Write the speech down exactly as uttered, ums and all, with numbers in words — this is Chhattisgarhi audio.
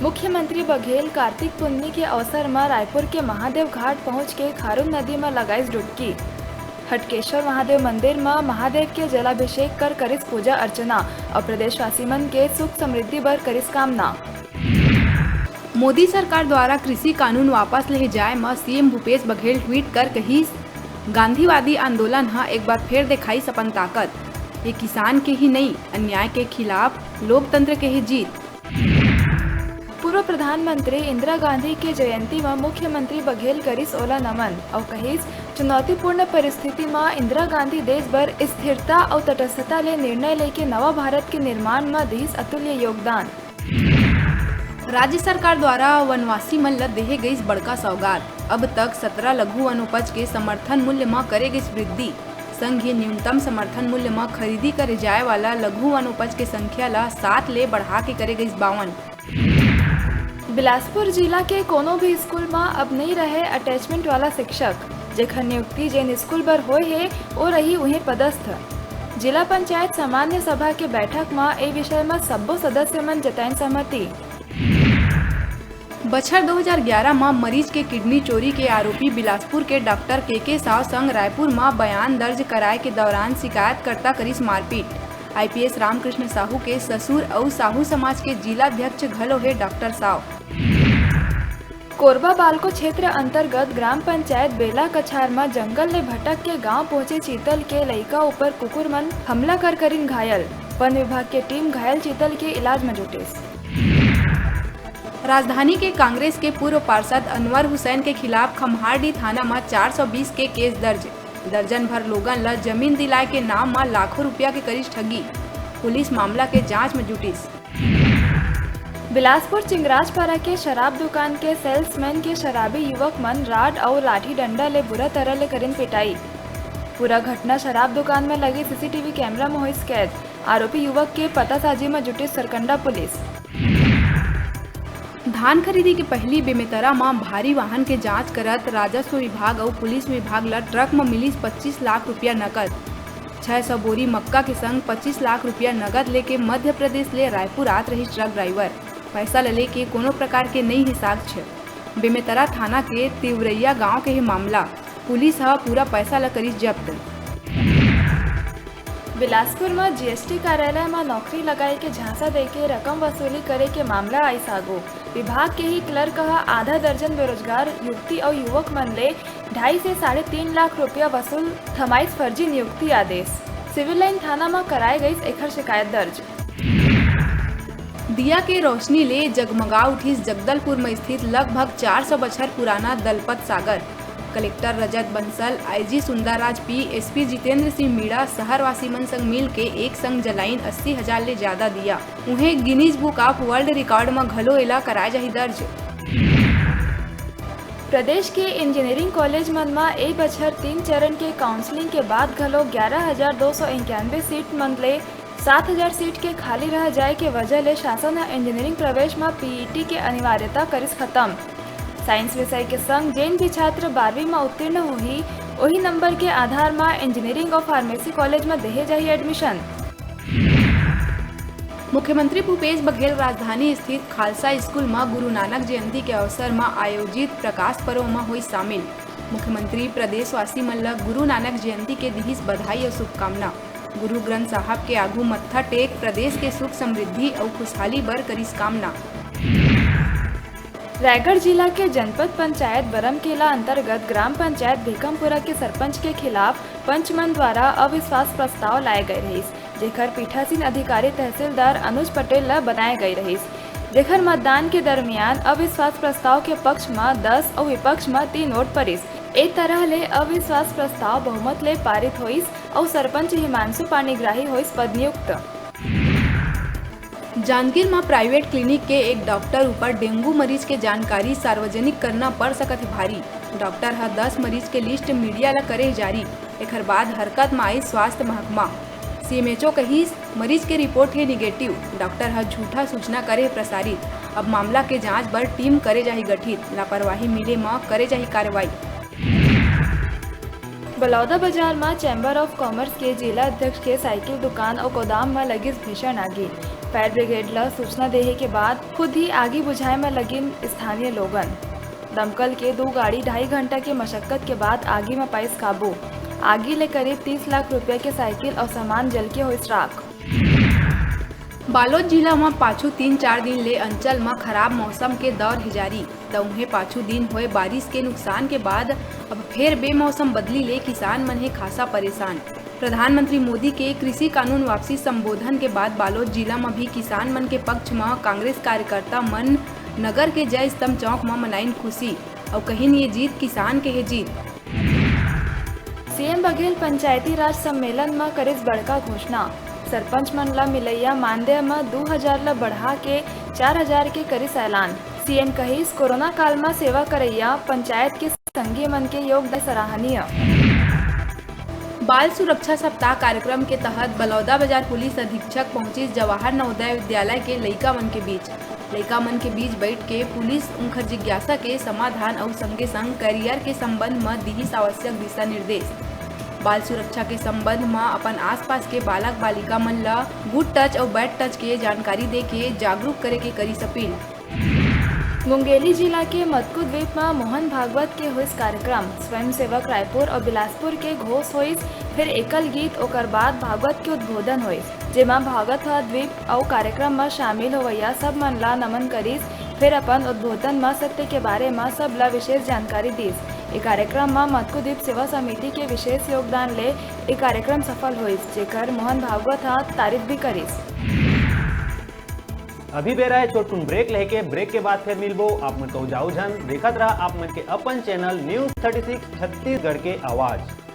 मुख्यमंत्री बघेल कार्तिक पुन्नी के अवसर म रायपुर के महादेव घाट पहुंच के खारून नदी म लगाइस डुबकी। हटकेश्वर महादेव मंदिर म महादेव के जलाभिषेक कर करिस पूजा अर्चना अउ प्रदेशवासी मन के सुख समृद्धि बर करिस कामना। मोदी सरकार द्वारा कृषि कानून वापस लेहे जाए म सीएम भूपेश बघेल ट्वीट कर कहिस, गांधीवादी आंदोलन ह एक बार फेर देखाइस अपन ताकत। ये किसान के ही नइ, अन्याय के खिलाफ लोकतंत्र के ही जीत। पूर्व प्रधानमंत्री इंदिरा गांधी के जयंती म मुख्यमंत्री बघेल करिस ओला नमन अउ कहिस, चुनौतीपूर्ण परिस्थिति म इंदिरा गांधी देश बर स्थिरता अउ तटस्थता ले निर्णय लेके नवा भारत के निर्माण म दिस अतुल्य योगदान। राज्य सरकार द्वारा वनवासी मन ल देहे गइस बड़का सौगात। अब तक सतरा लघु वनोपज के समर्थन मूल्य म करे गइस वृद्धि। संग ही न्यूनतम समर्थन मूल्य म खरीदी करे जाए वाला लघु वनोपज के संख्या ल सात ले बढ़ा के करे गइस बावन। बिलासपुर जिला के कोनो भी स्कूल म अब नइ रहे अटैचमेंट वाला शिक्षक। जेखर नियुक्ति जेन स्कूल बर होए हे, ओ रही उहें पदस्थ। जिला पंचायत सामान्य सभा के बैठक म ए विषय म सब्बो सदस्य मन जताइन सहमति। बछर दो हज़ार ग्यारह म मरीज के किडनी चोरी के आरोपी बिलासपुर के डॉक्टर के के साव संग रायपुर म बयान दर्ज कराए के दौरान शिकायतकर्ता करिस मारपीट। आईपीएस रामकृष्ण साहू के ससुर अउ साहू समाज के जिला अध्यक्ष घलो हे डॉक्टर साव। कोरबा बालको क्षेत्र अंतर्गत ग्राम पंचायत बेला कछार म जंगल ले भटक के गांव पहुंचे चीतल के लइका ऊपर कुकुर मन हमला कर करिन घायल। वन विभाग के टीम घायल चीतल के इलाज म जुटिस। राजधानी के कांग्रेस के पूर्व पार्षद अनवर हुसैन के खिलाफ खम्हारडीह थाना म चार सौ बीस के केस दर्ज। दर्जन भर लोगन ल जमीन दिलाए के नाम म लाखों रुपया के करिस ठगी। पुलिस मामला के जांच म जुटिस। बिलासपुर चिंगराजपारा के शराब दुकान के सेल्समैन के शराबी युवक मन राड अउ लाठी डंडा ले बुरा तरह ले करिन पिटाई। पूरा घटना शराब दुकान म लगे सीसीटीवी कैमरा म होइस कैद। आरोपी युवक के पतासाजी म जुटिस सरकंडा पुलिस। धान खरीदी के पहिली बेमेतरा म भारी वाहन के जांच करत राजस्व विभाग अउ पुलिस विभाग ल ट्रक म मिलिस पच्चीस लाख रुपया नकद। छह सौ बोरी मक्का के संग पच्चीस लाख रुपया नगद लेके मध्य प्रदेश ले रायपुर आत रहिस ट्रक ड्राइवर। पैसा ल लेके कोनो प्रकार के नइ हे साक्ष्य। बेमेतरा थाना के तिवरैया गांव के हे मामला। पुलिस ह पूरा पैसा ल करिस जब्त। बिलासपुर म जीएसटी कार्यालय म नौकरी लगाए के झांसा देके रकम वसूली करे के मामला आइस आगू। विभाग के ही क्लर्क ह आधा दर्जन बेरोजगार युवती अउ युवक मन ले ढाई से साढ़े तीन लाख रुपया वसूल थमाइस फर्जी नियुक्ति आदेश। सिविल लाइन थाना म कराए गइस एखर शिकायत दर्ज। दिया के रोशनी ले जगमगा उठिस जगदलपुर म स्थित लगभग चार सौ बछर पुराना दलपत सागर। कलेक्टर रजत बंसल, आईजी सुंदरराज पी, एसपी जितेंद्र सिंह मीणा शहरवासी मन संग मिल के एक संग जलाइन अस्सी हजार ले ज्यादा दिया। उहें, Guinness book of world record म घलो एला कराए जाही दर्ज। प्रदेश के इंजीनियरिंग कॉलेज मन म ए बछर तीन चरण के काउंसलिंग के बाद घलो ग्यारह हजार दो सौ इक्यानवे सीट मन ले सात हजार सीट के खाली रह जाए के वजह ले शासन ह इंजीनियरिंग प्रवेश म पीईटी के अनिवार्यता करिस खत्म। साइंस विषय के संग जेन भी छात्र बारहवीं म उत्तीर्ण होही, ओही नंबर के आधार म इंजीनियरिंग अउ फार्मेसी कॉलेज म देहे जाही एडमिशन। मुख्यमंत्री भूपेश बघेल राजधानी स्थित खालसा स्कूल म गुरु नानक जयंती के अवसर म आयोजित प्रकाश पर्व म होइस शामिल। मुख्यमंत्री प्रदेशवासी मन ल गुरु नानक जयंती के दिहिस बधाई अउ शुभकामना। गुरु ग्रंथ साहब के आघू मत्था टेक प्रदेश के सुख समृद्धि अउ खुशहाली बर करिस कामना। रायगढ़ जिला के जनपद पंचायत बरमकेला अंतर्गत ग्राम पंचायत भीकमपुरा के सरपंच के खिलाफ पंच मन द्वारा अविश्वास प्रस्ताव लाए गए रहिस, जेकर पीठासीन अधिकारी तहसीलदार अनुज पटेल ल बनाए गए रहिस, जेकर मतदान के दरमियान अविश्वास प्रस्ताव के पक्ष म दस अउ विपक्ष म तीन वोट परिस। ए तरह ले अविश्वास प्रस्ताव बहुमत ले पारित होइस अउ सरपंच हिमांशु पाणिग्राही होइस पद नियुक्त। जांजगीर म प्राइवेट क्लिनिक के एक डॉक्टर ऊपर डेंगू मरीज के जानकारी सार्वजनिक करना पड़ सकत हे भारी। डॉक्टर ह दस मरीज के लिस्ट मीडिया ल करे जारी। एखर बाद हरकत म आइस स्वास्थ्य महकमा। सीएमएचओ कहिस, मरीज के रिपोर्ट हे निगेटिव। डॉक्टर ह झूठा सूचना करे हे प्रसारित। अब मामला के जांच बर टीम करे जाही गठित। लापरवाही मिले म करे जाही कार्रवाई। बलौदा बाजार म चैम्बर ऑफ कॉमर्स के जिला अध्यक्ष के साइकिल दुकान अउ गोदाम म लगिस भीषण आगी। फायर ब्रिगेड ल सूचना देहे के बाद खुद ही आगी बुझाए म लगिन स्थानीय लोगन। दमकल के दू गाड़ी ढाई घंटा के मशक्कत के बाद आगी म पाइस काबू। आगी ले करीब तीस लाख रुपया के साइकिल अउ सामान जल के होइस राख। बालोद जिला म पाछू तीन चार दिन ले अंचल म खराब मौसम के दौर हे जारी, त उहें पाछू दिन होए बारिश के नुकसान के बाद अब फेर बेमौसम बदली ले किसान मन हे खासा परेशान। प्रधानमंत्री मोदी के कृषि कानून वापसी संबोधन के बाद बालोद जिला म भी किसान मन के पक्ष म कांग्रेस कार्यकर्ता मन नगर के जय स्तंभ चौक म मनाइन खुशी, अउ कहिन ये जीत किसान के हे जीत। सीएम बघेल पंचायती राज सम्मेलन म करिस बड़का घोषणा। सरपंच मन ल मिलइया मानदेय म दू हजार ल बढ़ा के चार हजार के करिस ऐलान। सीएम कहिस, कोरोना काल म सेवा करइया पंचायत के संगी मन के योगदान सराहनीय। बाल सुरक्षा सप्ताह कार्यक्रम के तहत बलौदा बाजार पुलिस अधीक्षक पहुंचिस जवाहर नवोदय विद्यालय के लइका मन के बीच। लइका मन के बीच बैठ के पुलिस उंखर जिज्ञासा के समाधान अउ संगे संग करियर के संबंध म दिहिस आवश्यक दिशा निर्देश। बाल सुरक्षा के संबंध म अपन आसपास के बालक बालिका मन ल गुड टच अउ बैड टच के जानकारी दे के जागरूक करे के करिस अपील। मुंगेली जिला के मतकू द्वीप म मोहन भागवत के होइस कार्यक्रम। स्वयंसेवक रायपुर अउ बिलासपुर के घोष होइस, फिर एकल गीत, ओकर बाद भागवत के उद्बोधन होइस, जेमा भागवत ह द्वीप अउ कार्यक्रम म शामिल होवइया सब मन ला नमन करिस, फिर अपन उद्बोधन म सत्य के बारे म सब ला विशेष जानकारी दिस। ए कार्यक्रम म मतकू द्वीप सेवा समिति के विशेष योगदान ले ए कार्यक्रम सफल होइस, जेकर मोहन भागवत ह तारीफ भी करिस। अभी बेरा हे छोटकुन ब्रेक लेके, ब्रेक के बाद फिर मिलबो। आप मन कहूँ जाओ झन, देखत रहा आप मन के अपन channel news thirty six Chhattisgarh के आवाज़।